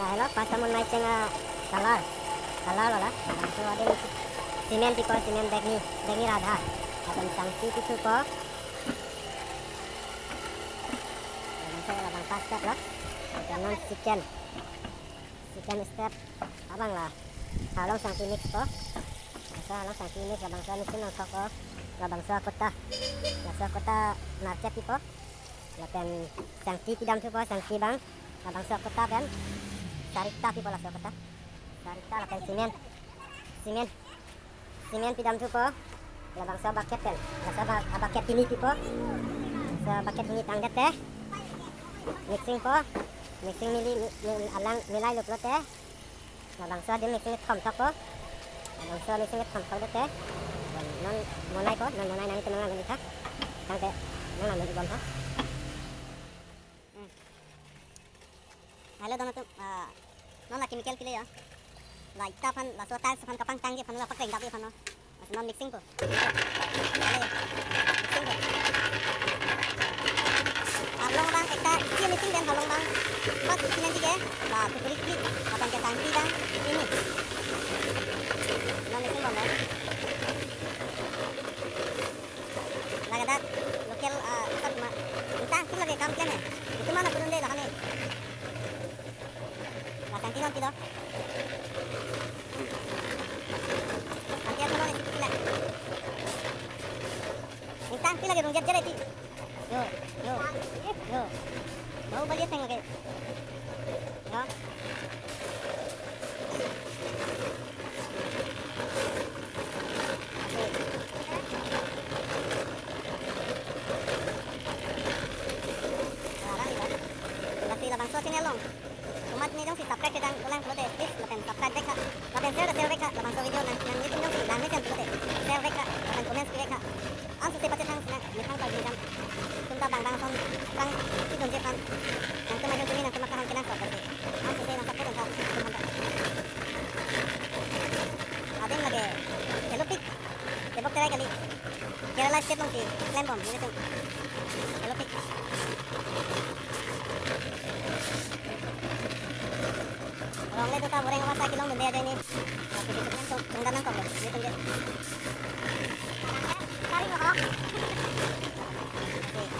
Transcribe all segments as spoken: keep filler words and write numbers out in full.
Hello, first ta mun mei cheng a color. Color wala. Labangso adim cement pipo, cement begni, begni ra adha. Lapen sangti pithupo. Labangso labang first step lo. Lapen non second. Second step abang la halong sangti mix po. Laso halong sangti mix, labangso mixing nangthok po. Labangso akota. Laso akota narchet pipo. Lapen sangti pidam thupo, sangti abang. Labangso akota pen sarita pipo, laso akota. Sarita lapen cement. Cement. Cement pidam thupo. Labangso bucket pen. Laso ba-, bucket hini pipo. Laso bucket hini tangdet te mixing po. Mixing mili, mi-, mi-, alang milai luk lote. Labangso adim mixing kethom thok po. Labangso mixing kethom thok det te. Non monai po, non monai nangtum nanglang dun tha. Tangte nanglang dun bom tha. Hmm. Hello, dono atum, ah, non la chemical pile ya. La ita aphan, laso tiles aphan kapangtangji aphan, la pakreng dapji aphan lo. Laso non mixing po. Ale, mixing po. Halong abang ekta isi mixing pen halong abang. Pas isi nangji ke, la kukurik klik, lapen ke sangti abang, ini. Non mixing po lo. Lake dak local, ah, sat ma. Ingtang tik lake kam klem he. Itum mana pudun de lahani. La sangti non ti do. Sangti ako non isi pila. Ingtang tik lake rungjet jere ti. Yo, yo, yo. Bahubali seng lake. Yo. Lasi labangso channel along komatne jongsi subscribe kedam dolang pulote, please lapen subscribe vek tha. Lapen share ta share vek tha. Labangso video nang, nanglitum jongsi langmesen pulote share vek tha. Lapen comments pi vek tha. Ansose pachethang sinang methang parjingkam. Itum ta bang bang ason aphrang pidunji aphan. Nangtum ajong tumi nangtum akaham kenangsot lasi ansose nang support tha. Adim lake helopik. Tebok terai kali. Kerala state alongsi klem bom, nelitum. Helopik. Longle do ta boreng avat ta kelong dunde ajoine. Tapi di klem tung, tungdan nangkok lo, nelitum ke. Kari mo. Oke,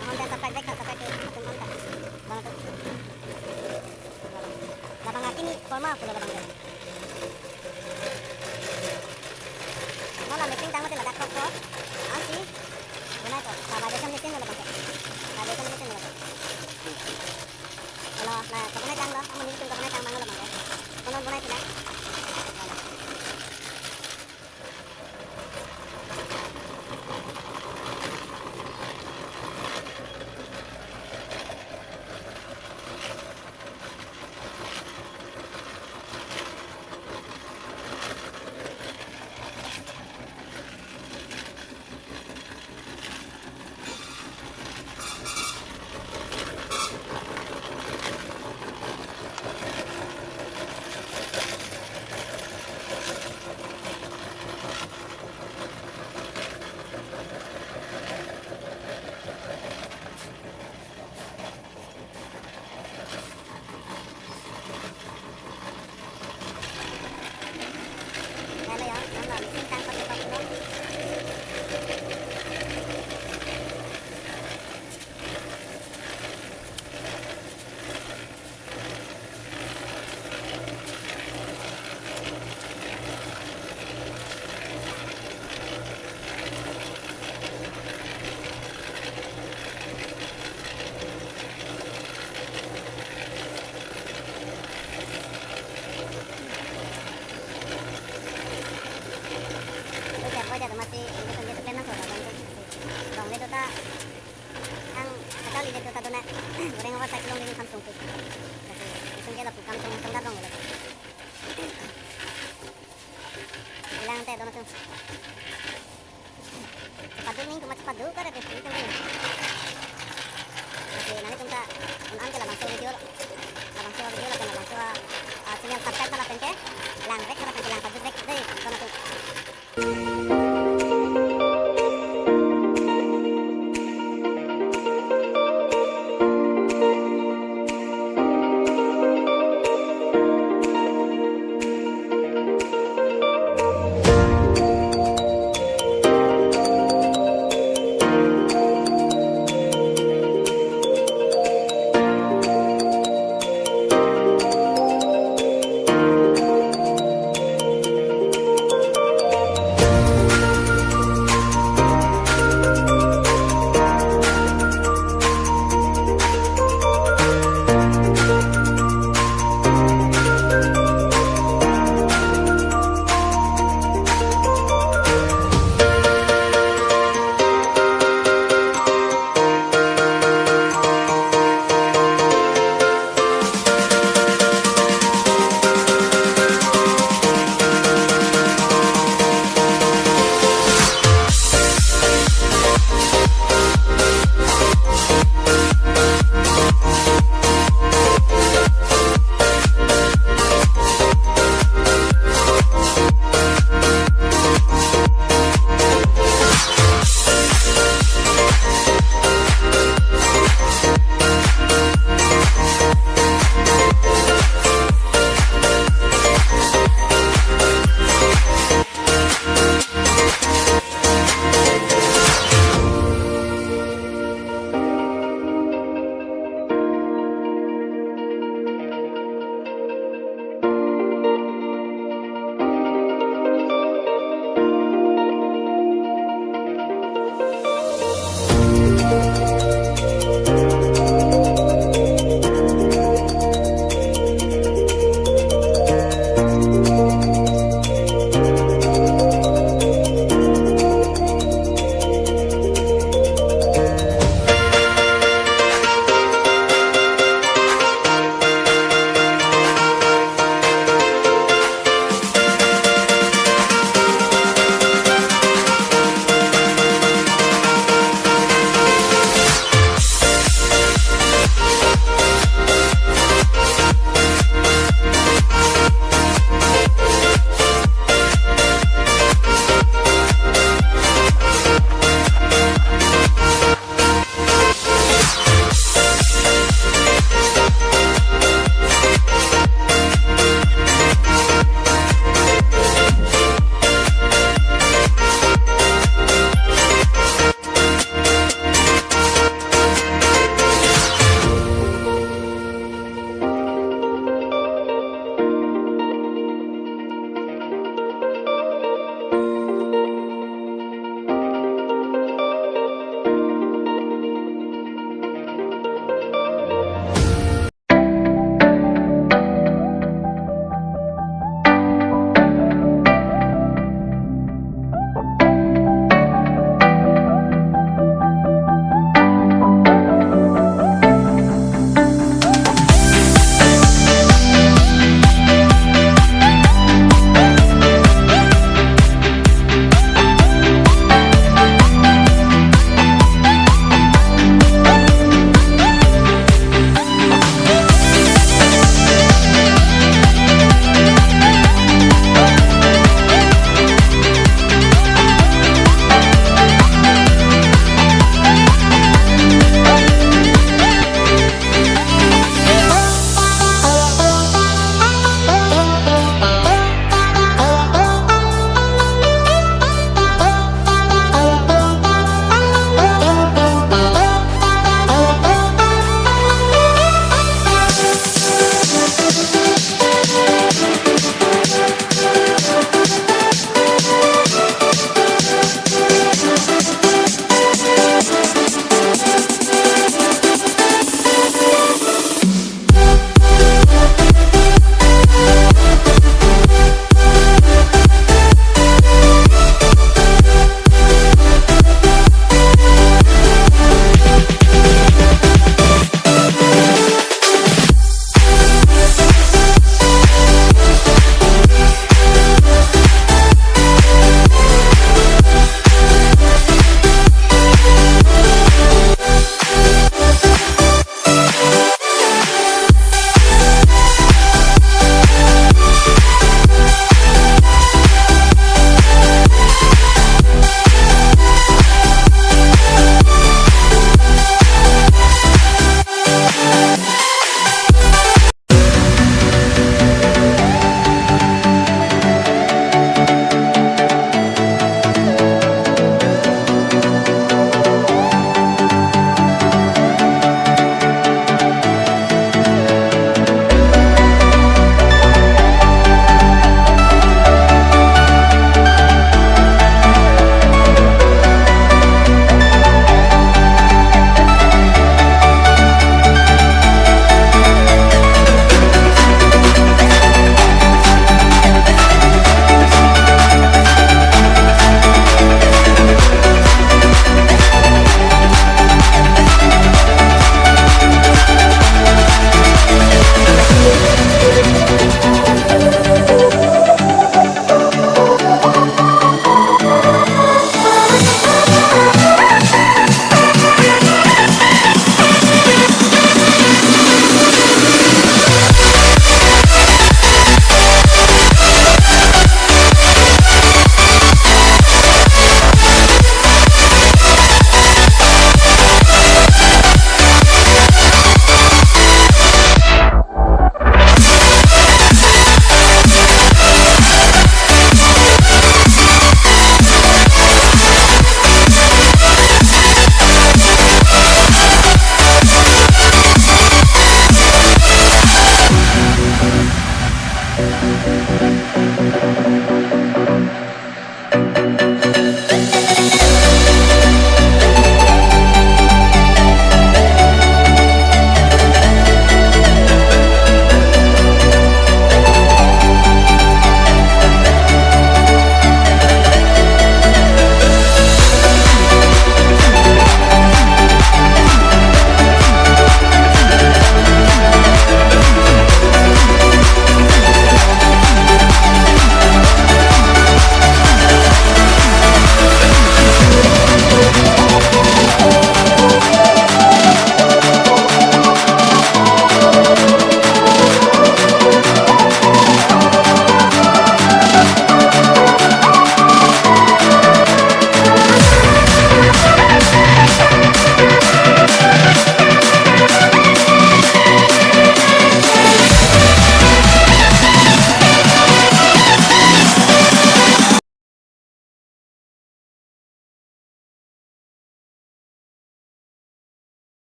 mohon dan subscribe, like, subscribe ke atum anta. Bang tu. Labang akimi korma pulo labang ke. Non la mixing tang mati ladak kok ko. Ansi. Bonai ko. Sa vibration machine lo labang ko. Vibration machine lo. Kalau na kapanai tang lo, amun nelitum kapanai tang mang lo labang ko. Konon bonai sila. Bojar, bojar, masi, ini kan dia plan nang soal kan tu. Longle do ta, ang, kata lile do ta do na, goreng apa tak longle ni kam sungkit. Sungkit lapu kam sung, sungkit longle. Ilang te dono sung. Chepadu ning kuma chepadu kare pe sung tengin. Oke, nanglitum ta un-an ke labangso video lo. Labangso video lo, labangso, ah, channel subscribe lapen ke lang rek lapen ke lang padu rek dei, dono sung.